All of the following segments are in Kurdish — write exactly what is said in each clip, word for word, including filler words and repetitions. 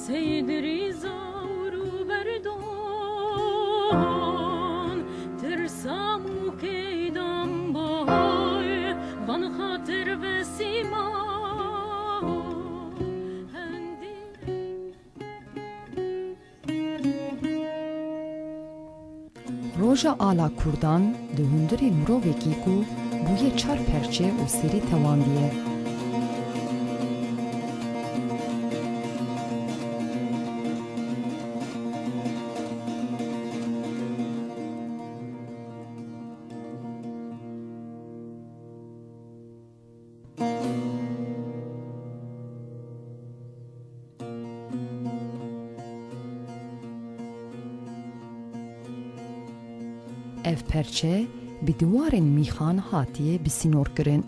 Seydirî zawr û berdan, tirsam û keydan bay, van xatir ve sîma. Hendî Roja ala Kurdan di hundirê mirovekî ku bûye çar perçe û serî tewandiye. Ev perçe bi diwarên mîxan hatiye bi sînor kirin.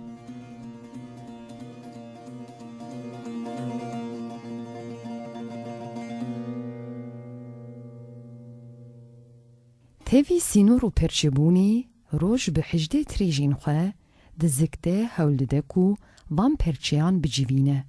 Tevî sînor û perçebûnê roj bi hejdeh tirêjên xwe di zik de hewl dide ku van perçeyan bicivîne.